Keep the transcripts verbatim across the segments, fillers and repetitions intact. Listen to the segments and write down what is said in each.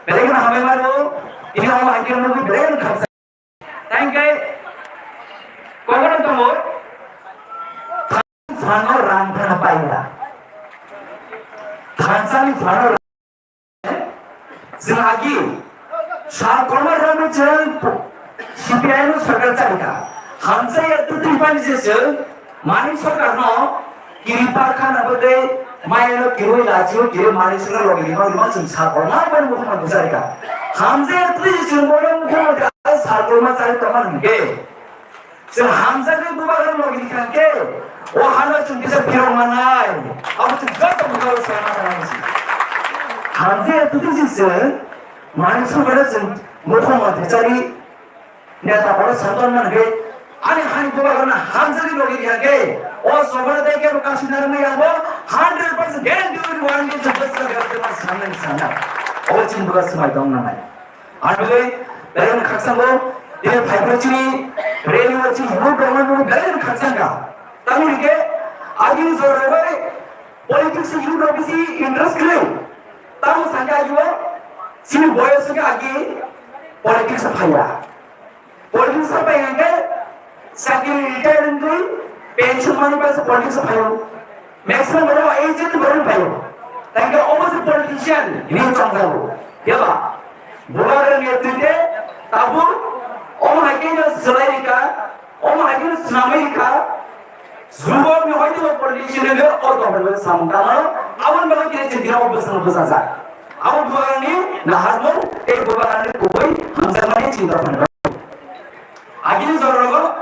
Belai kheno hambai mano, ini omo hai khe nugwi belai kheno khaksa. Tangkhe kobono tongo, phano rang phano paila. Thansani phano rang, chwng agi sal kolma rwmwi chwng C P I M sarkar chari kha. Hamsa ya twtwi pani je chwng mani sarkar no kiri pa khana bagwi maya no kirwi lachi o kiri mani sarkar logi rima rima chwng sal kolma bani mukhang chari kha. Hamsa ya twtwi je chwng bono mukhang sal kolma chari tongma hwnkhe. Chwng hamjakgwi bubagrani logi rikha khe, o hano chwng kisa phirok manai. Abo chwng joto bubagrano sai manai si. Hamjakgwi tutu si chwng, mani sugano chwng mukhang manthachari neta kono santon man khe, ani hani bubagrano hamjakgwi logi rikha khe, o sobra dai khe bo kasu narwknai abo hundred percent guarantee wngwi one day chwng bwswk guarantee man sanai sanai. Obo chini bubagra swmai tong nanai. Ang bagwi belai khakchangbo, tei phaiphai chini rally o chini youth rokno bagwi belai khakchangkha. Tamni hwnkhe agini jorao bai politics youth rok bisi interest kwrwi. Tamo sakhe agio chini boyos hwnkhe agi politics o phaiya. Politics o phai hwnkhe chakri retire wngwi pension manwi basa politics o phaio. Maximum borok agent borok phaio. Tangkhe obo se politician ni chongjago. Yaba? Bubagra ni netrite tabuk omo hai khe no swlai rikha, omo hai khe no swnamwi rikha. Jubok ni hoito politician ni o dopha ni samung tangmano, aboni bagwi khe chini dino bwswk bwsajak. Abo bubagra ni naharmung tei bubagra ni kubui hamjakmani chini dopha ni bagwi. Agini jorao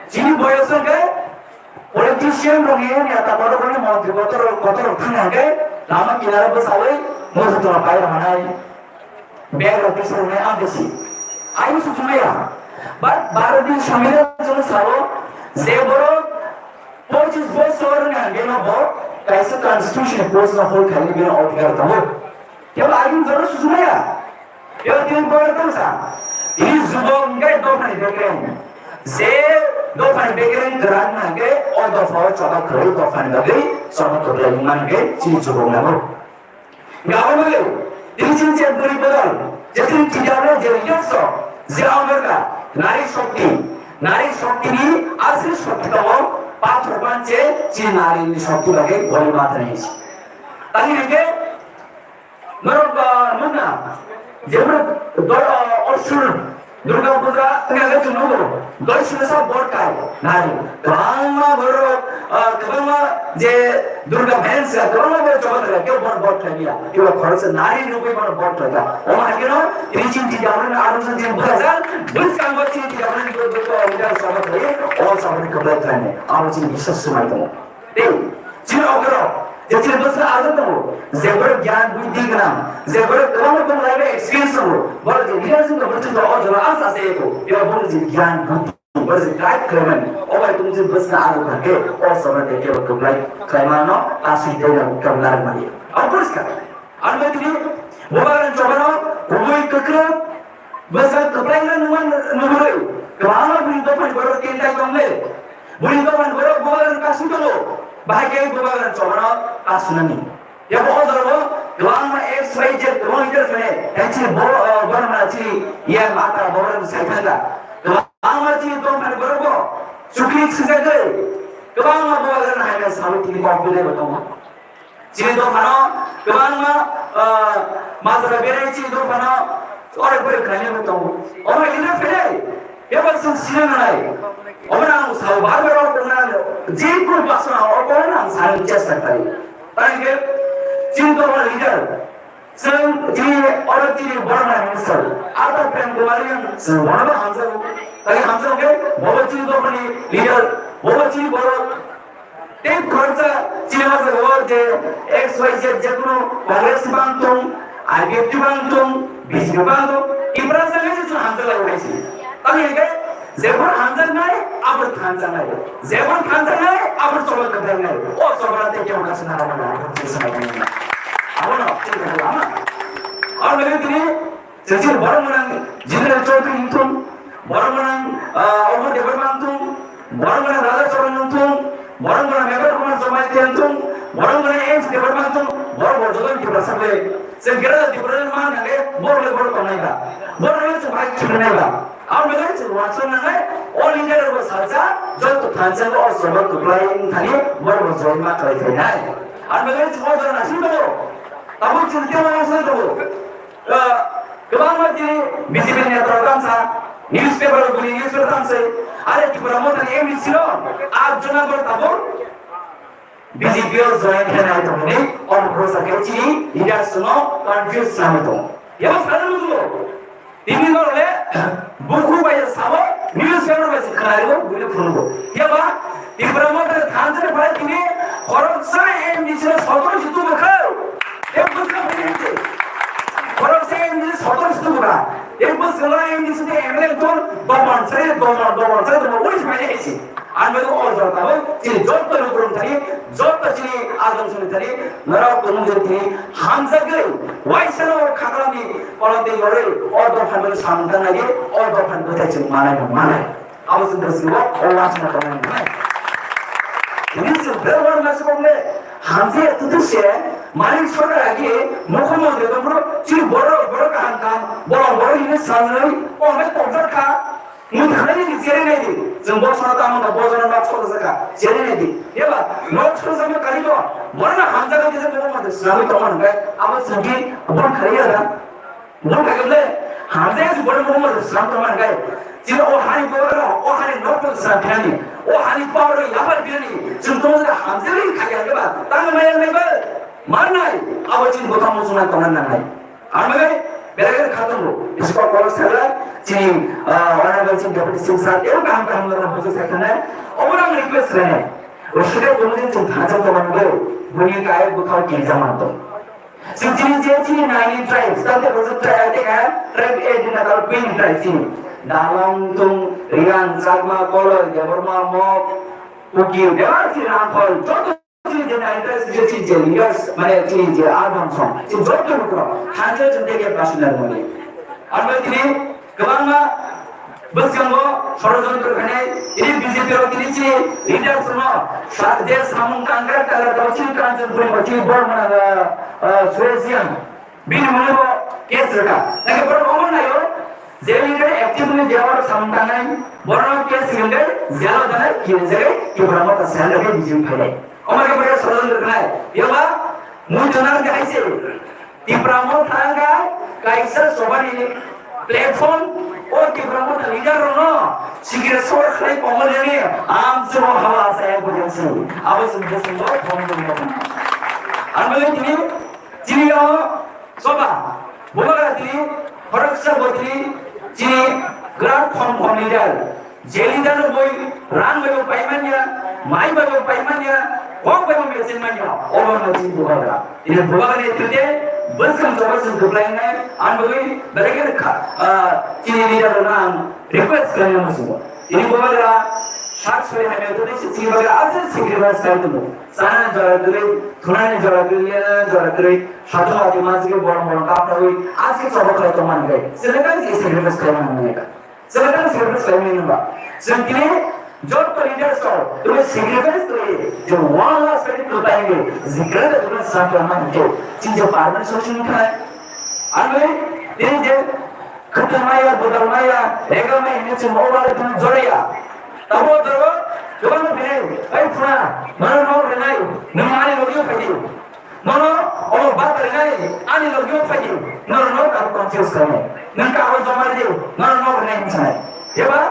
chini boyos hwnkhe politician rokni neta kotor rokni montri kotor kotor rok thangna hwnkhe lama kinaro bwsawi mothotro pai rwnai bag rok bisi rwnai ang bisi. Aini susumaya. But Bharatni Sambidan chwng sao je borok pochis bosor ni hwnkhe no bo kaisa constitution post no hold khaini bini odhikar tongo. Kebo agini jorao susumaya. Yo tini borok tongsa. Tini jubok hwnkhe dophani bekereng. Je dophani bekereng kwrak hwnkhe o dophao choba kwrwi dophani bagwi choba kwrwi wngma hwnkhe chini jubok nango. Gabon bagwi tini chini je bwrwi bodol, je chini T W je leaders rok, je America, nari shokti, nari shokti ni asli shokti tongo, pathor panche chini nari ni shokti bagwi goli ma thani. Tani hwnkhe Norok, ah, nukna, jemon dor-, ah, Asur Durga Puja wngkha khe chwng nugo, doi sibisa bot kai nari. Kwbangma borok, ah, kwbangma je Durga fans, kwbangma borok choba thangkha, kebo bono bot khlai ya. Kebo khoroksa nari nugwi bono bot khlaikha. Omo hai kheno tini chini T W ni aro chini bwsajak, bwskango chini T W ni bwskango choba khlai, o choba ni kwplai khlainai. Abo chini biswas swmai tongo. Tei chini okoro je chini bwskango ajak tongo, je borok gyan buddhi gwnang, je borok kwbangma tong lai bai experience tongo, borok je leadership ni bwtwi o jora asa se eko, eba borok je gyan buddhi, borok je guide khlaimani, o bai tong chini bwskango ajak thangkhe o sobra tei kebo kwplai khlaimano kasui tei rok kwplai mani. Ang poriskar. Ang bai tini bubagrani chobano kubui kwkrwng bwswk kwplaino nungma nugurwi kwbangma bini dophani borok tentai tongle. Bini dophani borok bubagrani kasui tongo. Bahai khe bubagrani chobano kasunani. Yabo o jorao kwbangma X Y Z kwbangma leader phai. Tei chini bo-, o, borokno chini ya mata borokno sai thangkha. Kwbangma chini dophani borok bo chukri swijagwi kwbangma bubagrani hai khe saui tini kok bilai bo tongo. Chini dophano kwbangma, ah, majra berwi chini dophano orek borek khlainai bo tongo. Omo leader phai, eba chwng sina nanai. Omo ang sao bar bar o tongna, je kunu basna o tongna ang sani chesta khai. Tangkhe chini dophano leader, chwng chini oro chini borok nai mungsa. Ata Prem Kumar yang chwng bono bo hamjago. Tangkhe hamjago khe bobo chini dophani leader, bobo chini borok. Tei khoroksa chini o jaga o je X Y Z je kunu Congress bang tong, I P F T bang tong, B J P bang tong, Tiprasa le je chwng hamjak lai hai se. Tamo hwnkhe jebor hamjaknai, abor thanjaknai. Jebor thanjaknai, abor chobra kwbrangnai. O chobra tei kebo kaisa nara mano, abor tei sanai mano. Abono chini lama. Aro lagi tini Sejak borok mwnang General Chaudhary wngthung, borok mwnang, ah, Omar Debbarma wngthung, borok mwnang Raja Choron wngthung, borok mwnang Mevar Kumar Jamatia wngthung, borok mwnang H Debbarma wngthung, borok bo joto Tiprasa ble. Chwng Greater Tipraland man hwnkhe borok le borok Borok le chwng hai chwng nai ba. Ang belai chwng wansuk nangnai, o leader rok salsa, joto thansa o sobo kwplai wng thani, borok bo join ma kwlai phainai. Ang belai chwng o jora naising tongo. Tabuk chwng tei wansuk tongo. Ah, kwbangma chini B J P ni netra rok tamsa, newspaper rok bini newspaper tamsai, are Tipra Motha ni M D C no, at jona bor tabuk, B J P o join khe nai tongmani, o bwsa khe chini leaders no confuse khlaiwi tongo. Yabo sana musugo. Tini no le buku bai sabo, newspaper bai se khlaiwi buino phungo. Yaba Tipra Motha thansa bai tini khoroksa M D C no sotoro si tubu kha. Yabo bwsa phungo. Khoroksa M D C sotoro si tubu kha. Yabo bwsa M D C de M L A ton, doman sai, doman, doman sai, doman uri sai. Ang bai o jora tabuk chini joto ni burum thani, joto chini adong song thani, norok tumung jani thani, hamjagwi, waisa no khaklam ni kolom de yorwi, o dophan bai samung tang nai, o dophan bwthai chwng manai no manai. Abo chwng bwswk o, o waisa no tong nai. Ini chwng bel wan ma se kong le, hamjagwi tutu se, mani sorkar agi, mukhyamantri dong bro, chini borok, borok kaham kaham, borok, borok ini sanai, o mai tongjar kha. Mui thangnaini jere naidi, chwng bo sora tamo da bo jora nok sora jaka, jere naidi. Yaba, nok sora jama kari bo, borna hamjaga kisa bo mate swnamwi tongma hwnkhai, abo chwngki bun khari ya da. Bun khari le, hamjaga si borna bo mate swnam tongma hwnkhai. Chini o hani bo ro, o hani nok bo swnam pinani, o hani power ro yabar pinani, chwng tongma jaka hamjaga ni khari ya ba, tamo maya nai ba, mar nai, abo chini bo tamo swnam tongma nangnai. Ang bai belai khe kha tongo. Bisi kok kolok sala chini, ah, honorable chini deputy chief sir, ebo kaham kaham norok bujo sai thangna. Obo ang request khlainai. O sida tongo je chwng thansa tongmani bo, buni kaya bwkhao kirja manto. Chwng chini je chini nine tribes, tante bojo tribe, ate kaya tribe eight ni nadal queen tribe chini. Dalong tung, Riang, Chakma, Koloi, Debbarma, Mok, Kuki, bebak chini Rangkhol, joto Chini je nine tribes, je chini je leaders, mane chini je urban song, chini joto nukro, thansa chini tege personal mani. Arbai tini kwbangma bwskango sorojontro khainai, tini B J P rok tini chini leaders no sa-, je samung tangkrak tangkrak tabo chini Kanchanpuri bo chini Bormana, ah, ah, Suresh Reang. Bini mungwi bo case rwkha. Nangkhe borok omo naio, je wngkhe actively je oro samung tangnai, borokno case wngkhe jail-o danai, kiri jagai, Tipra Motha sal rwkhe bijing phainai. Omo khe borok sorojontro khnai. Yaba, mui tona wngkha hai se. Tipra Motha wngkha kaisa chobani platform, o Tipra Motha leader rokno sikire sor khlai kongma jani, amchwrwng haba asaya bujang se. Abo se bwswk bo phone tongwi tongma. Ang bai tini Chini o soba, bubagra tini, khoroksa bo tini, chini kwrak khom khom leader. Je leader no boi rang bai bo pai manya, mai bai bo pai manya, kok bai bo mecheng manya, obo no chini bubagra. Ini bubagra ni tute, bwskang choba sing kwplai nai, ang boi belai khe kha, ah, chini leader no ang request khlaina musugo. Ini bubagra sak soi hamya tuni si chini bagra aswk sacrifice khai tongo. Chana jora kwrwi, thunani jora kwrwi, lena jora kwrwi, satung ati masike borom borom kapnawi, aswk choba khlai tongma hwnkhe. Chwng khe sacrifice khlaimani hwnka. Chwng khe sacrifice khlaimani hwnba. Chwng tini joto leaders rok tini sacrifice khlai, je one last minute to time ni, zikra da tini sakla man hwnkhe. Chini je permanent solution khlai. Ani tini je Khwtwmaya, budalmaya, regamaya hinwi chwng o bai tong joraya. Tamo jora kwbangma phinai, "Ai phuna, nono nok rinai, nwng ani logio phaidi. Nono omo bata rinai, ani logio phaidi." Nono nok ang confuse khainai. Nwng kagoj joma ridi, nono nok rinai hinwi sanai. Eba,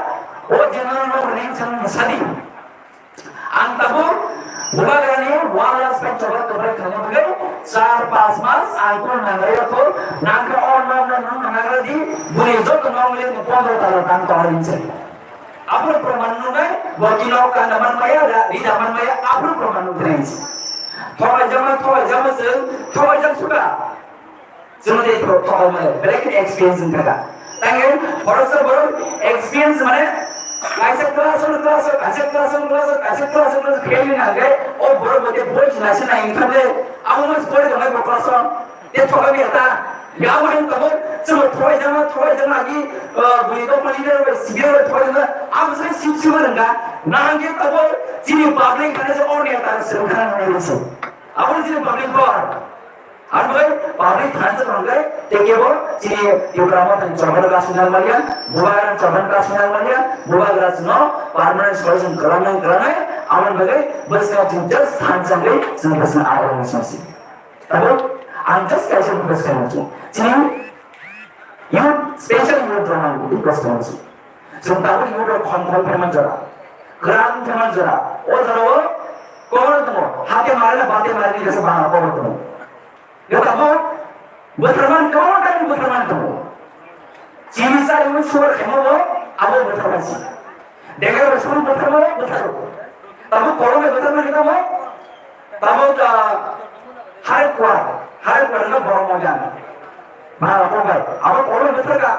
o je nono nok rinai hinwi sanai, sadi. Ang tabuk bubagrani one last fight choba tobai khaina bagwi char panch mas ang kunu nangrwi rokho, nangkha o nok no nwng nangra di, bwrwi joto nok le ni pondro tala tang tongo hinwi. Aphuru proman nungnai, bo kino kana man maya, ra-, rida man maya, aphuru proman nungnai. Thobai jama, thobai jama se, thobai jam suka. Chwng tei thok thok maya, belai kheno experience wng kha. Tangwi khoroksa borok experience mane kaisa class on class, kaisa class on class, kaisa class on class fail wngkha hwnkhe o borok bo tei boi khna se nai wngkha le abo mas pore tongnai bo class on. Tei thok maya ta, ya mane tabuk chwng thok jama, thok jama agi, ah, bui dok mani le sibir thok jama, abo se sip sip wngkha. Nangkhe tabuk chini public khana se o neta se wngkha nang se. Abo chini public power. Ang bai public thansa hwnkhe tei kebo chini Tipra Mothani chobani kasinal manya, Bubagrani chobani kasinal manya, Bubagra chwngno permanent solution kwlangnai kwlangnai, aboni bagwi bwskango chwng just thansa hwnkhe chwng bwskango aro wngwi songsi. Tabuk ang just kaisa request khainai chwng. Chini youth, special youth rok ang request khainai chwng. Chwng tabuk youth rok khom khom phaima jora, kwran phaima jora, o jorao kobor tongo, hate mare na bate mare ni kaisa bana kobor tongo. Yo tabuk bwtharman kwbangma kaini bwtharman tongo. Chini chari ui sugar khaima bo abo bwtharman si. Dega bo sugar bwtharma bo bwtharo. Tabuk kolom bai bwtharma kita bo. Tabuk, ah, hari kuar, hari kuar na borok mojan. Bana ko bai, abo kolom bai bwtharka.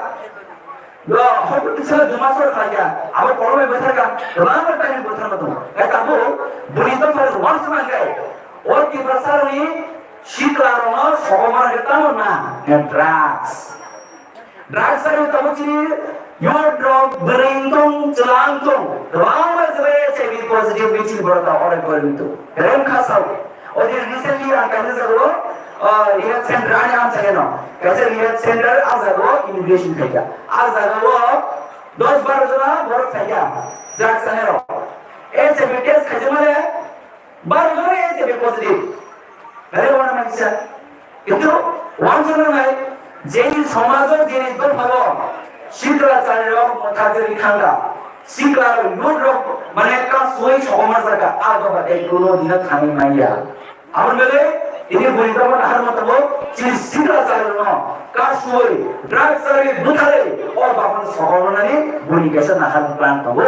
Yo, hoku tisala duma sor khaja, abo kolom bai bwtharka. Bana kaini bwtharma tongo. Kai tabuk buri to phai wan sama kai. O Tiprasa ni sikla rokno sokomar ke tamo na, drugs. Drugs ari tabuk chini youth rok bwrwi wng tong, chwla wng tong, kwbangma jora H I V positive ni chini borok ta orai pori wng tong. Belai wng kha sao. O din recently ang kaisa jaga o, ah, rehab center ani amsa eno. Kaisa rehab center a jaga o inauguration khaikha. A jaga o dos baro jora borok khaikha drugs ani rok. H I V test khaijak male baro jora H I V positive. Belai wana mansa. Kintu wansuknai, jeni somajo, jeni dophao sikla charirok mwthajagwi thangkha, sikla youth rok mane kasui sokomar jakha, a dopha tei kuno dino thangwi manya. Aboni bagwi tini bwrwi dophano harma tongo, chini sikla charirokno kasui, drugs charirok bwtharwi o baphano sokomornani bwrwi kaisa nahar plan tongo.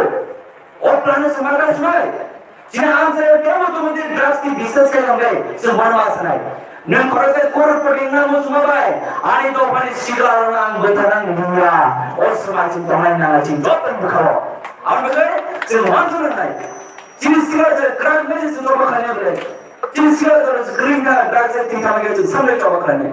O plan no swmai ka swmai. Chini amsa kebo tumo din drugs ni business kai lambai, swmai ma sanai. Nung khoroksa crorepati wngna muchungma bai, ani dophani sikla rok ang bwtharna nungya. O swmai chwng tongnai nang chwng joto bwkhao. Ang bwkhai chwng wansuk nai. Chini sikla je crime bai chwng joto bwkhani bai. Chini sikla jora se green ka, dark side twi thangma khe chwng samle choba khlainai.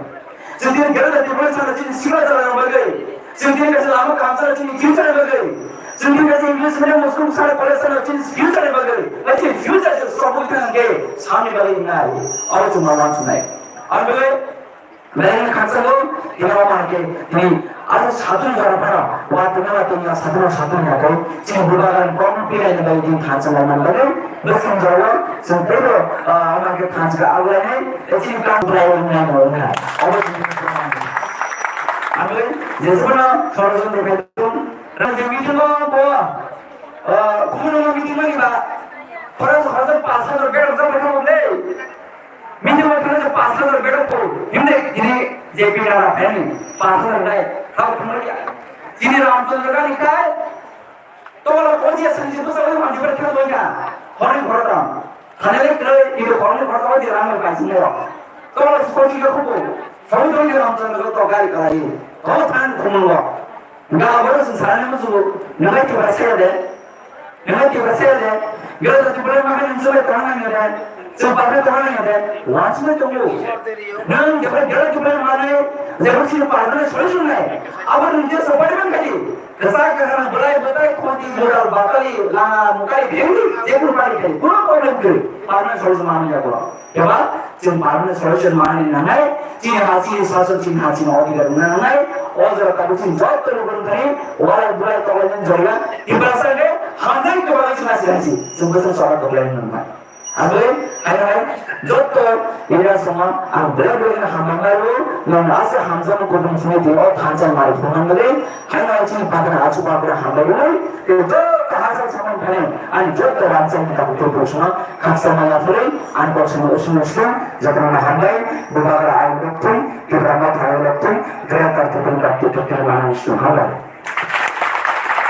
Chwng tini gera da tibuli sana chini sikla jora bagwi. Chwng tini kaisa lama kam sana chini future bagwi. Chwng tini kaisa English medium school sana college sana chini future bagwi. Ba chini future se sobu thang khe samni bagwi nai. Aro chwng ma wan chwnai. Ang bagwi Belai khakchangno, tini o ma khe, tini asa satung jora phano, wa tini wa tini satung satung ya khe, chini bubagrani kok pilai ni bagwi tini thansa lai man bagwi, bwswng jora o, chwng teibo, ah, o ma khe thansa khe abulai nai, tei chini kang bulai o nai no wngkha. Obo chini proman. Aboni, jesmano, sorojondro khe tung, rang je meeting o bo, ah, khumulwngo meeting mani ba, khorang khorang pas hajar berok jabra kha bo le. Meeting o thangna je pas hajar berok po, himde tini J P nara phani pas hajar nai, tao thangna kya? Tini Ramchandra gani kai, to wala kochi asan je basa wala manjibra kya loika, hori khorok ram, thane le kre, tini hori khorok ram je ram kai sini ro, to wala kochi ka khubo, hori doi Ramchandra to gari kalai, to than khumlo, ga boro sing sarani musu, nagai tu basa de. Nang tibra se de, gela tu bole ma kan sule tong nang de, so pa tong nang de, wan sule tong lu. Nang tibra gela tu bole ma ne, je bole si pa tong sule sule. Abar nje so pa tong kali. Kasa kasa na bulai butai khoti budal batali langa mukai bhengdi, je bole pa kali. Bole problem kali. Pa tong sule ma ne ya bole. Eba, chwng parmani solution manani nangnai, chini ha chini sasok chini ha chini odhikar wngna nangnai, o jora tabuk chini joto lukurok thani, walai bulai toklainani jorga, Tiprasa khe hamjani kwbangma chini asi hai si, chwng bwswng chora toklaina nangnai. Aboni, hai hai, joto ira sama, ang belai belai no hambai maio, nang asa hamjakma kutung sini di o thansa mari phunang gale, Haino chini bagwi achu bagwi hambai wnwi, tei joto hachal samung thani, ani joto rangchakni tabuk tei bwswngno khaksa maya phurwi, ani kok simi usung usung, jotono hambai, Bubagra ayuk lokthung, Tipra Motha ayuk lokthung, Greater Tipra Motha ayuk lokthung, hambai.